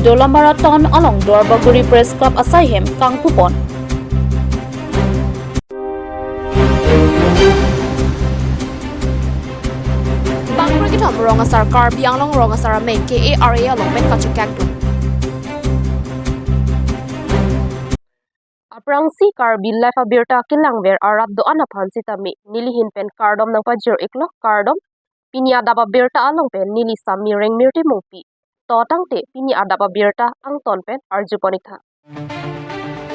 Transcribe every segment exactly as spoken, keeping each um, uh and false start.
Dolamara Town along Duarbagori Press Club asai hem kangpupon. Bangkroi kethom rong asar Karbi Anglong rong asar amei K A R A along pen kachekakdun. Aphrangsi Karbi Live abirta kelangver arat do-an aphan sitame nelihin pen kardom nangpajir-iklo, kardom. Pini adap abirta along pen neli Sami Rengmirti Mongpi. To tangte pini adap abirta angton pen arjupon-iktha.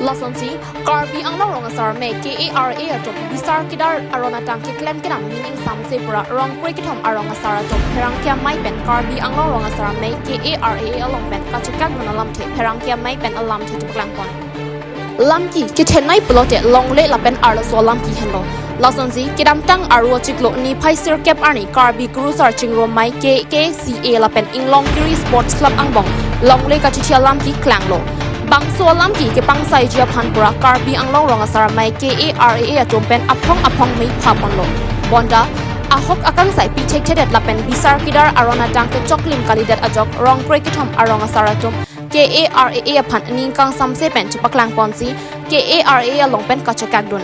Lasonsi Karbi Anglong rong asar amei K A R A atum bisar kedar aron atang keklem kedam ning ingsamse pura rong kroi kethom arong asar atum pherangke amei pen Karbi Anglong rong asar amei K A R A along pen kachekakdun alamthe pherangke amei pen alamthe chepaklangpon. Lamki kethenei pulote longle lapen arloso lamki henlo. Lasonsi kedamtang Aru achiklo niphai sirkep arni Karbi Kurusar Chingrum Amei K K C A lapen Inglongkiri Sports Club angbong longle kachithi alamki klanglo. Bangso alamki kepangsaiji aphan pura Karbi Anglong rong asar amei K A R A atum pen aphong aphong mei phaponlo. Bonta ahok akangsai pi thekthedet lapen bisar kedar aron atang kechoklim kalidet ajok rong kroi kethom arong asar atum K A R A aphan ning kangsamse pen chepaklangponsi K A R A along pen kachekakdun.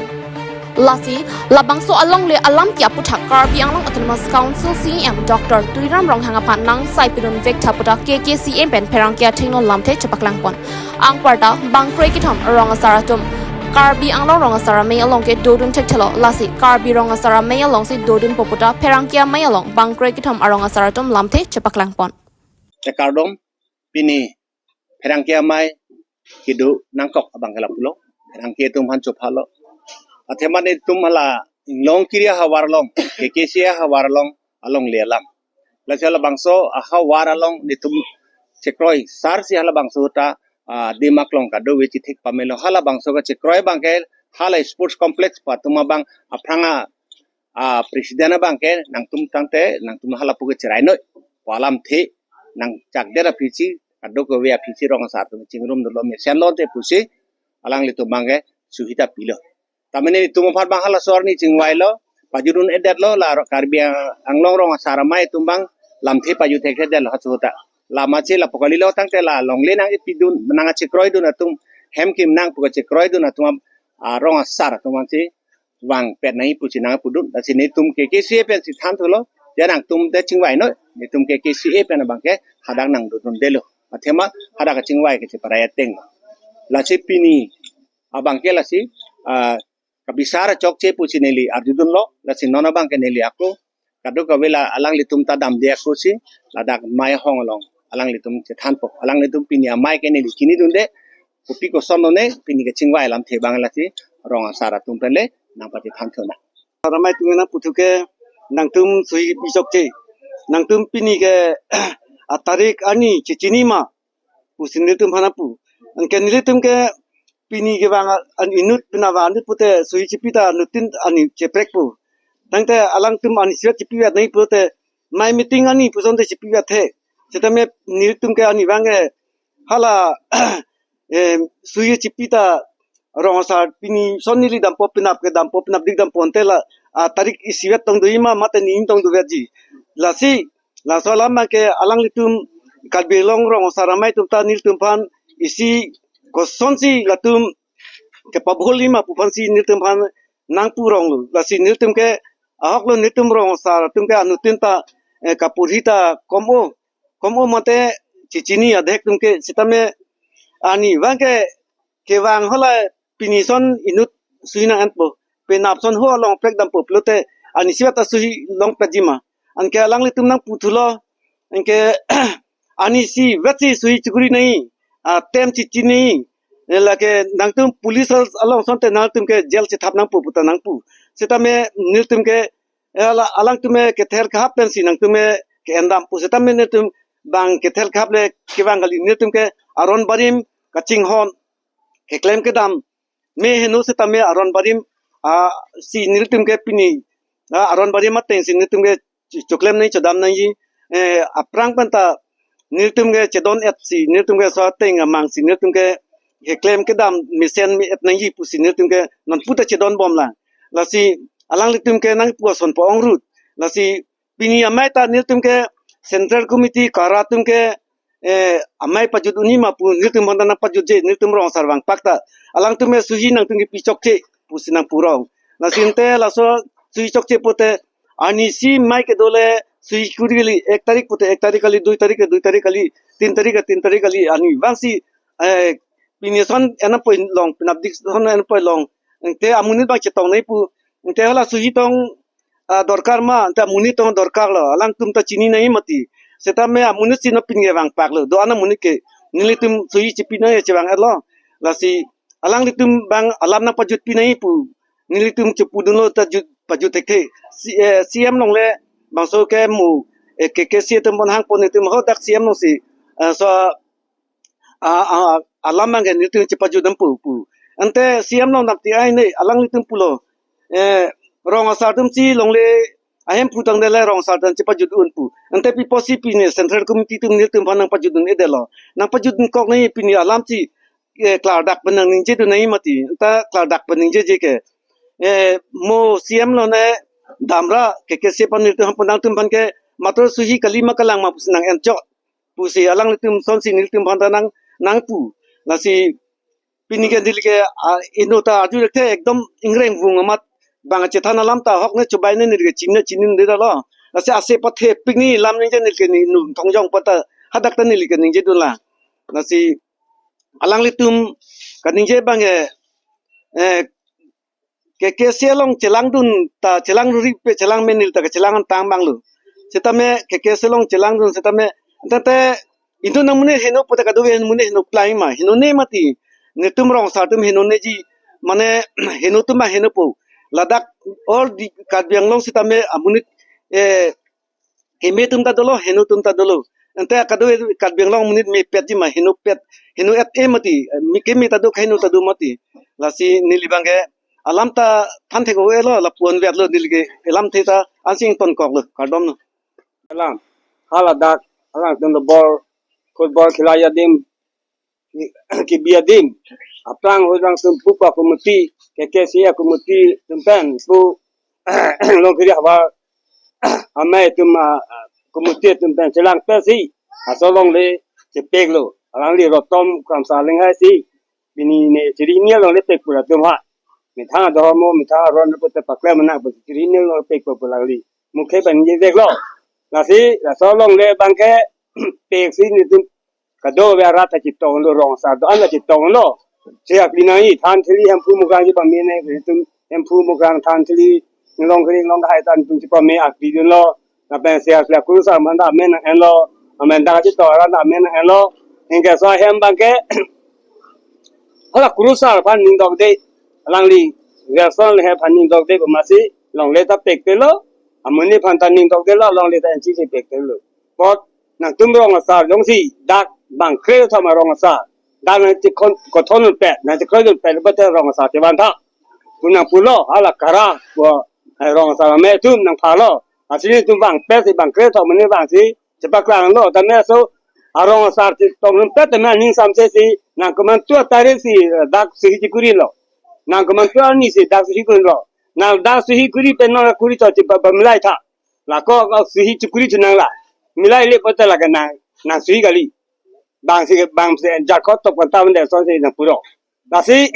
Lasi labangso alongle alamki aputhak Karbi Anglong Autonomous Council C E M Doctor Tuliram Ronghang aphan nang sai pidun vektha puta K K C A pen pherangke athengno lamthe chepaklangpon. Anparta bangkroi kethom rong asar atum Karbi Anglong rong asar amei along ke dodun thekthelo, lasi Karbi rong asar amei alongsi dodunpo puta pherangke amei along bangkroi kethom arong asar atum lamthe chepaklangpon. Te kardom, pini pherangke amei kedo nangkok abang ke lapulo. Pherangke atum aphan chophalo. Athema netum hala Inglongkiri ahavar along, K K C A ahavar along, alongle alam. Lasi halabangso ahavar along netum chekroi sar si halabangso ta, ah, adim aklong kadokave chethek pamelo. Halabangso kachekroi abang ke hala sports complex pu atum abang aphrang a, ah, president abang ke nangtum tangte nangtum halapu ke cherainoi pu alamthe nangchakdet aphi si kadokave aphi si rong asar atum chingrum dolo mesen lote pusi alanglitum abang ke suhita pilo. Tamene netum aphan abang halaso arni chingvailo, pajudun-edetlo, la Karbi Anglong rong asar amei atum abang lamthe pajut thekthedetlo halaso ta. Lama che lapu kalilo tangte la longle nangkepidun, nangkachekroidun atum, hem kim nangpu kachekroidun atum, ah, rong asar atum abang si vangpet nangji pusi nangpudun. Lasi netum K K C A pensi thanthulo, ya nangtum te chingvainoi, netum K K C A pen abang ke hadak nangdodundelo. Athema hadak kachingvai ke cheparai ateng. Lasi pini abang ke lasi, ah, kabisar chokche pusi neli arjudunlo, lasi non abang ke neli ako kadokave la alanglitum ta damde ako si ladak amei ahong along alanglitum chethanpo. Alanglitum pini amei ke neli chinidunde, kopi koson lone pini kachingvai alamthe abang lasi rong asar atum pen le nangpachethanthu nang. Ramai tung nangputhu ke nangtum suhi pi chokche. Nangtum pini ke atarik arni chechini ma pusi nelitum aphan pu. Anke nelitum ke pini kevang an inut pina vang inut pute suhi chipi ta nutin ani cheprekpo. Tangte alangtum ani siat chipi vat nangji pute mai meeting ani puson te chipi vat the. Setame nelitum ke ani vang ke hala, em, suhi chipi ta rong asar pini son neli dampo penap ke dampo penapdik dampo ante la, ah, tarik isivet tong doji ma mate ning tong dovetji. Lasi laso alam abang ke alanglitum Karbi Anglong rong asar amei atum ta nelitum aphan isi kosonsi latum kepabhol-i ma pu aphansi nelitum aphan nangpu ronglo. Lasi nelitum ke ahoklo nelitum rong asar atum ke anutin ta, eh, kaporhi ta kom-o, kom-o mate chechini adhek atum ke setame ani vang ke kevang hala pini son inut suhi nang-enpo. Penap son ho along prek dampo pulote ani siat ta suhi longpetji ma. Anke alanglitum nangputhulo. Anke ani isivet si suhi chikuri nangji. Atem chichi nangji. Lake nangtum police along asonte nangtum ke jail chethap nangpo puta nangpu. Setame nelitum ke, eh, ala-, alangtum ke kether kehap pensi nangtum ke-endampo. Setame nelitum abang kether kehap le kevang kali, nelitum ke aron barim kachinghon keklem kedam me heno setame aron barim, ah, si nelitum ke pini, ah, aron barim ateng si nelitum ke ch-, choklem nangji chodam nangji, eh, aphrang pen ta nelitum ke chedon-et si nelitum ke laso ateng amang si nelitum ke keklem kedam mesen me-et nangji pusi nelitum ke nonpu ta chedonbomlang. Lasi alanglitum ke nangpu ason po-ongrut. Lasi pini amei ta nelitum ke Central Committee kara atum ke eh, amei pajut un-e ma pu nelitum aphan ta nangpajutji, nelitum rong asar vangpak ta. Alangtum me suhi nangtum kepi chokche pusi nangpu rong. Lasi ante laso suhi chokche pute, arnisi mei kedo le suhi kuri kali, ek tarik pute ek tarik kali, dui tarik ke dui tarik kali, tin tarik ke tin tarik kali, arni vangsi, eh, pini ason enam point long, penapdik ason enam point long. Ante amonit abang chetong nangji pu. Ante hala suhi tong, ah, dorkar ma, ante amonit tong dorkar lo. Alangtum ta chini nangji mati. Setame amonit si non pini kevangpak lo. Do-an amonit ke nelitum suhi chipi nangji chevang-et lo. Lasi alanglitum abang alam nangpajutpi nangji pu nelitum chepudunlo ta jut, pajut thekthe. Si, eh, C M along le bangso ke mo, eh, K K C atum aphan hangpon, itum hadak C M alongsi, eh, so, ah, ah, alam abang ke nelitum chepajut dampo pu. Ante C M along dam ti ai ne alanglitum pulo, eh, rong asar atum si longle ahemphu tangdet le rong asar atum chepajut un pu. Ante pi apotsi pini Central Committee atum nelitum aphan nangpajut un-edetlo. Nangpajut unkok nangji, pini alam si, eh, klardak pen nangningjedun nangji mati. Anta klardak pen ningjeje ke, eh, mo C M along ne damra K K C aphan, nelitum aphan, nangtum aphan ke matro suhi kali ma kalang ma pusi nang-enchot pusi alanglitum asonsi nelitum aphan ta nang, nangpu. Lasi pini ke neli ke, ah, inut ta arju thekthe, ekdom ingreng vung amat, bang chethan alam ta ahok ne chubai ne neli ke chini chini neli lo. Lasi ase pathepik nangji alam ningje neli ke, ne inut thongjong aphan ta hadak ta neli ke ningjedun lang. Lasi alanglitum kaningje abang ke, eh, K K C along chelangdun ta, chelang ruri pe chelang me, neli ta kachelang tang abang lo. Setame K K C along chelangdun setame, ante te inut nangmonit heno pute kadokave monit heno klang ma, henone mati. Netum rong asar atum henoneji, mane heno atum ma henopo. Ladak all the Karbi Anglong setame amonit, eh, keme atum ta dolo, heno atum ta dolo. Ante kadokave Karbi Anglong amonit mepetji ma, henopet, heno-et-e mati, me keme ta do, kaheno ta do mati. Lasi neli abang ke alam ta than thek-o-e lo, lapu-an vet lo neli ke, alamthe ta ansi ingtonkok lo, kardom lo. Alam, haladak, alangtum lo ball, football khela adim, ki-, kebi adim. Aphrang ahut alangtum pupa committee, K K C a committee atum pen, pu Longkiri havar amei atum, ah, committee atum pen chelangpetsi, laso alongle chepeklo. Alangli Rotom Kramsa Linghaisi, pini ne chiri hini alongle pek pu latum ha. Methang adhormo, methang aron pute paklem nang pu chiri hini alongle pek pu alangli mukhe pen ningje veklo. Lasi, laso alongle abang ke peksi netum kadokave arat ta chetonglo, rong asar do-an ta chetonglo. Chekli nangji, than thili, Hemphu Mukrang ji pame ne, netum Hemphu Mukrang, than thili, Longkiri, Longkahai ta netum chepame akli dunlo. Lapen chekli kurusar aphan ta amen nang-enlo. Amen dak chetong arat ta amen nang-enlo. Anke laso ahem abang ke hala kurusar aphan ning dokde, alangli Wilson Linghaisi aphan ning dokde pu amatsi longle ta pekpelo. Amonit aphan ta ning dokdelo, longle ta enchisi pekpelo. Apot nangtum rong asar jongsi dak bang krethom arong asar, dak nangchekhon, kothon pet, nangchekhon pet pute rong asar chevan tha pu nangpulo, hala kara pu, eh, rong asar amei atum nangphalo. Lasi netum bang pet si, bang krethom ne vangsi chepaklanglo, tame laso arong asar chetong pet tame aning samse si, nang komantu atarik si, eh, dak suhi chikurilo. Nang komantu arni si dak suhi kurilo. Nang dak suhi kuri pen nang kuri chot chepa ba milai tha. Lako, ko suhi chikuri chu nang la. Milai le pute lake nang, nang suhi kali. Bang si, bang si, jarkot top kan tam de son si nang puro. Lasi,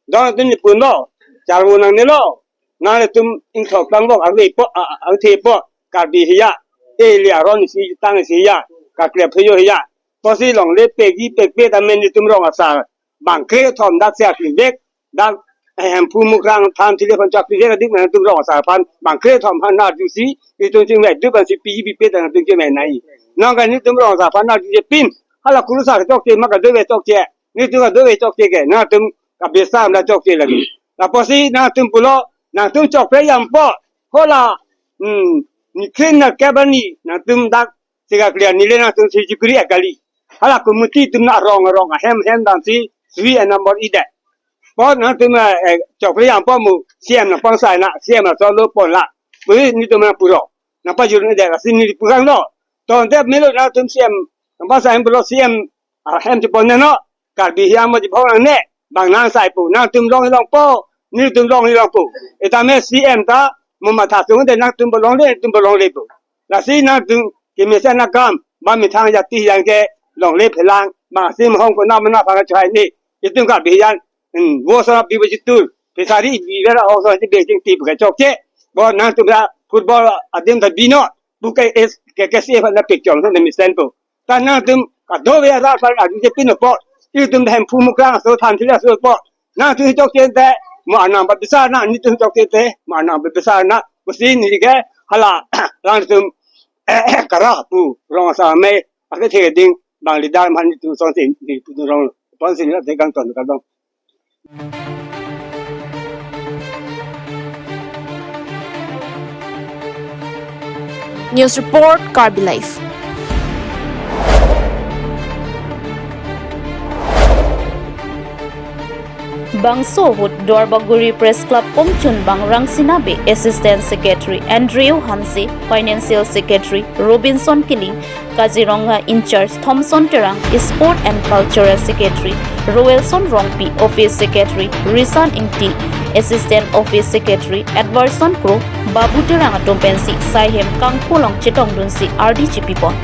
don tun ni punlo. Charvo nangnelo. Nanglitum ingthok tangvok, arve po, a, a, angthe po. Karbi hiya. Eli aron si tang si hiya. Kaklep hiyo hiya. Pusi longle pekji pekpe tame netum rong asar bang krethom dak si akli vek. Dak, eh, Hemphu Mukrang, than thili aphan chakri vek adik nangtum rong asar aphan bang krethom aphan nang arjusi, itum chingvai dup ansi piji pipe ta nangtum chingvai nai. Nang kan netum rong asar aphan nang arjuje pin, hala kurusar chokche ma kadokave chokche, netum kadokave chokche ke, nangtum kabesam la chokche lagi. Lapusi nangtum pulo, nangtum chokpe jangpo, hala, hmm, ni khin na kebani, nangtum dak chekakli arni le nangtum suhi chikuri akali. Hala committee atum na arong arong ahem hem damsi suhi a number ida. Apot nangtum, eh, chokpe jangpo mo C M nangpangsai na, C M na cholo pon la. Pu netum nangpuro. Nangpajut-un-edet, lasi neli pu kanglo. Tangte melo nangtum C M nangpangsai pulo, C M ahem chepon ne no. Karbi hiya mo chibhong nangne, bang nangsai pu, nangtum longle longpo, netum longle longpo. Etame C M ta mo matha sung de, nangtum bo longle, netum bo longle pu. Lasi nangtum kemesen akam, ba methang jati yang ke, longle phelang, bang asim hong ko nam na phang chai ni. Itum ka bijan, hmm, wo sa bi bajitur, pesari bi vera ho sa bi jing ti ka chokche. Bo nangtum ra football adim ta bino, bukai es ke ke si na pik chong na mesen po. Ta nangtum kadokave ra sa a di je pin po. Itum hem phu mukrang so than thila so po. Nangtum chokche te, mo anang ba bisa na, nitum chokche te, mo anang ba bisa na, kusi ni ke, hala, nangtum, kara pu, rong sa me, ake the ding, bang leader man nitum son sin, nitum rong, pon sin la te kangton kardom. News Report, Karbi Live. Bangso ahut Duarbagori Press Club Komchun Bangrang Sinabe, Assistant Secretary Andrew Hanse, Financial Secretary Robinson Killing, Kaziranga in-charge Thompson Terang, Sport and Cultural Secretary Roelson Rongpi, Office Secretary Risan Ingti, Assistant Office Secretary Edwardson Kro, Babu Terang atum pensi asai hem kangpu along chetongdunsi ardi chipipon.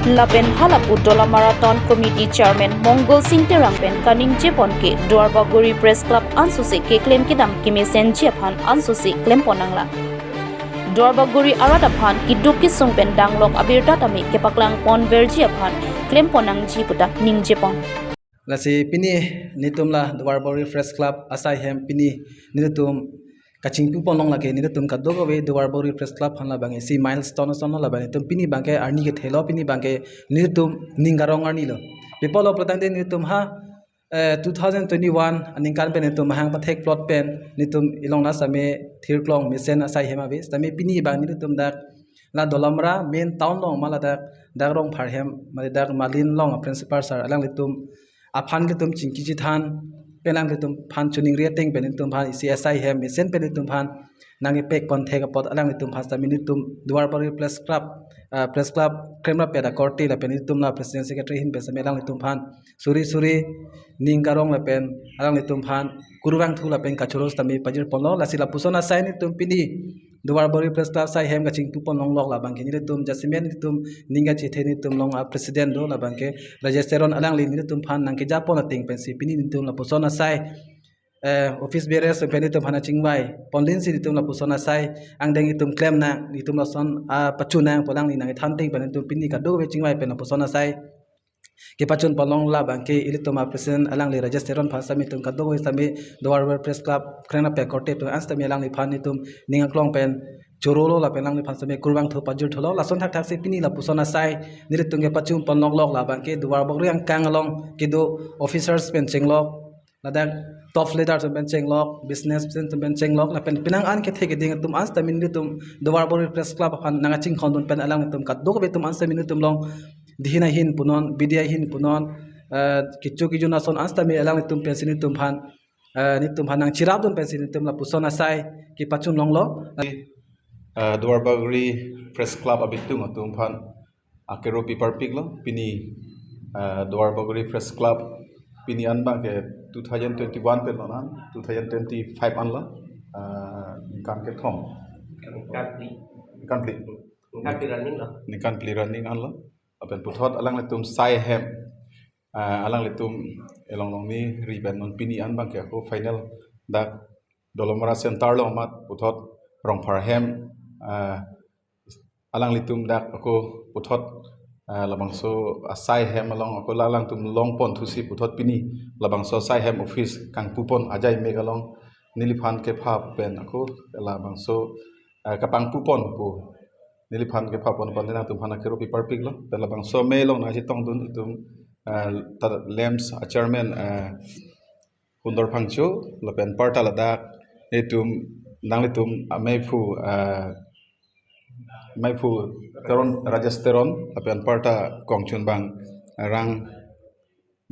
Lapen halapu Dolamara Town Committee Chairman Mongol Sing Terang pen kaningjepon ke Duarbagori Press Club ansose keklem kedam kemesenji aphan ansose klempon nanglang. Duarbagori arat aphan keduk kesung pen danglok abirta tame kepaklang ponverji aphan klempon nangji puta ningjepon. Lasi pini nelitum la Duarbagori Press Club asai hem pini nelitum kachingpupon long lake nelitum kadokave Duarbagori Press Club aphan labang isi milestone ason labang nelitum pini abangke arni kethelo pini abangke nelitum ning karong arni lo. Pi apotlo pulotangte nelitum ha eh, two thousand twenty-one aningkan pen nelitum mahang pathek plot pen nelitum ilong na same thirklong mesen asai hem ave. Same pini abang nelitum dak la Dolamara main town along ma ladak dak Rongphar hem, ma ladak Malin along a principal sir alanglitum aphan nelitum chingki chethan pen alanglitum aphan choningri ateng pen nelitum aphan isi asai hem mesen pen nelitum aphan nangkepek ponthek apot alanglitum aphan same nelitum Duarbagori Press Club, ah, Press Club kremra peda korte lapen nelitum la president secretary ahin pen same alanglitum aphan suri suri ning karong lapen alanglitum aphan kurvangthu lapen kachoro sitame pajirponlo. Lasi lapuson asai nelitum pini Duarbagori Press Club asai hem kachingpupon longlok labangke nelitum jasemet nelitum ning kachethe nelitum along a president do labangke Rajesh Teron alangli nelitum aphan nangkejapon ateng pensi pini nelitum lapuson asai eh, office bearers pen nelitum aphan chingvai ponlinsi nelitum lapuson asai angdeng nelitum klem nang nelitum lason ah, pachun nang pu alangli nangkethan ateng pen nelitum pini kadokave chingvai pen lapuson asai kepachunpon long labangke ilitum a president alangli Rajesh Teron aphan same nelitum kadokave same Duarbagori Press Club krengna pe korte pen an sitame alangliphan nelitum ning aklong pen chorolo lapen alangliphan same kurvangthu pajirthulo. Lason thakthaksi pini lapuson asai nelitum kepachunpon longlok labangke Duarbagori angkang along kedo officers pen chenglok ladak top leader atum pen chenglok, business person atum pen chenglok lapen penang an kethe keding atum an sitame nelitum Duarbagori Press Club aphan nangkachinghondun pen alanglitum kadokave atum an sitame nelitum along dihin ahin punon, bidi ahin punon, eh, kecho kejun ason an sitame alanglitum pensi nelitum aphan eh, nelitum aphan nangcherapdun pensi nelitum lapuson asai kepachun longlo. Eh, Duarbagori Press Club abitung atum aphan akero pi parpiklo pini, eh, Duarbagori Press Club pini an abangke two thousand twenty-one pen lonang two thousand twenty-five anlo, eh, ningkan kethom. Ningkan phli. Ningkan phli. Ningkan phli running lo. Ningkan phli running anlo. Lapen puthot alanglitum asai hem, eh, alanglitum elong longni ri pen non pini an abangke ako final dak Dolamara center along amat puthot Rongphar hem, eh, alanglitum dak ako puthot, eh, labangso asai hem along ako la alangtum longponthusi puthot pini labangso asai hem office kangpupon ajai mek along neliphan kepha pen ako labangso, eh, kapangpupon pu neliphan kepha ponpon nangtum aphan akero pi parpiklo. Pen labangso amei along nangchetongdun itum, eh, ta lamps a chairman, eh, Kundor Phangcho lapen parta ladak itum nanglitum ameiphu, eh, meiphu Teron, Rajesh Teron lapen parta Kongchunbang Rang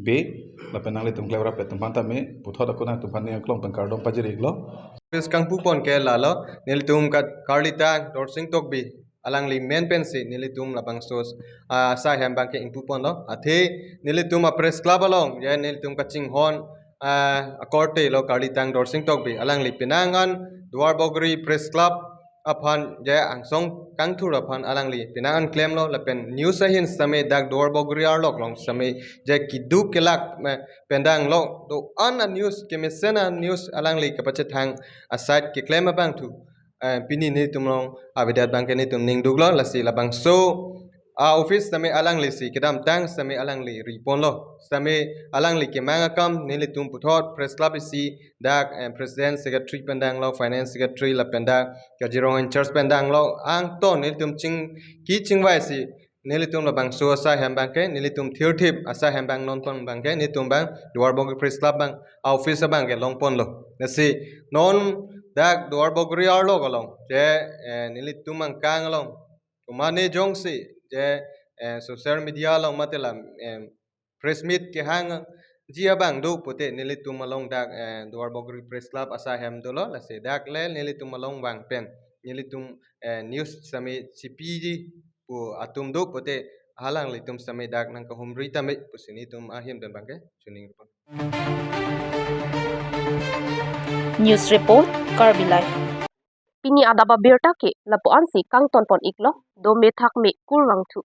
Bey lapen nanglitum klemrap atum aphan tame puthot ako nangtum aphan ning aklong pen kardom pajir-iklo. Office kangpupon ke lalo nelitum kat Karlitang Dorsing Tokbi alangli men pensi nelitum labangso, ah, asai hem abangke ingpuponlo. Athe nelitum a press club along ya nelitum kachinghon, ah, akorte lo Karlitang Dorsing Tokbi alangli penang an Duarbagori Press Club aphan je angsong kangthur aphan alangli penang an klemlo lapen news ahin sitame dak Duarbagori arlok along sitame je keduk kelak, eh, pen danglo do-an a-news kemesen a-news alangli kapachethang aside keklem abangthu, eh, pini nelitum along avedet abangke nelitum ning duklo lasi labangso a-office sitame alanglisi kedamtang sitame alangli riponlo. Sitame alangli kemang akam nelitum puthot press club isi dak, eh, president secretary pen danglo, finance secretary lapen dak Kazirong in-charge pen danglo. Angton nelitum ching kechingvaisi nelitum labangso asai hem abangke nelitum thirthip asai hem abang nonpon abangke nelitum abang Duarbagori Press Club abang a-office abangke longponlo. Lasi non dak Duarbagori arlok along je, eh, nelitum angkang along tomane jongsi je, eh, social media along mate la, eh, press meet kehangji abang do pute nelitum along dak, eh, Duarbagori Press Club asai hem dolo lasi dak le nelitum along vang pen nelitum, eh, news sitame chipiji pu atum do pute halanglitum sitame dak nangkahumri tame pusi nelitum ahin pen abangke choningri pon. News report, Karbi Live. Pini adap abirta ke lapu-ansi kangtonpon iklo, do methak me kurvangthu.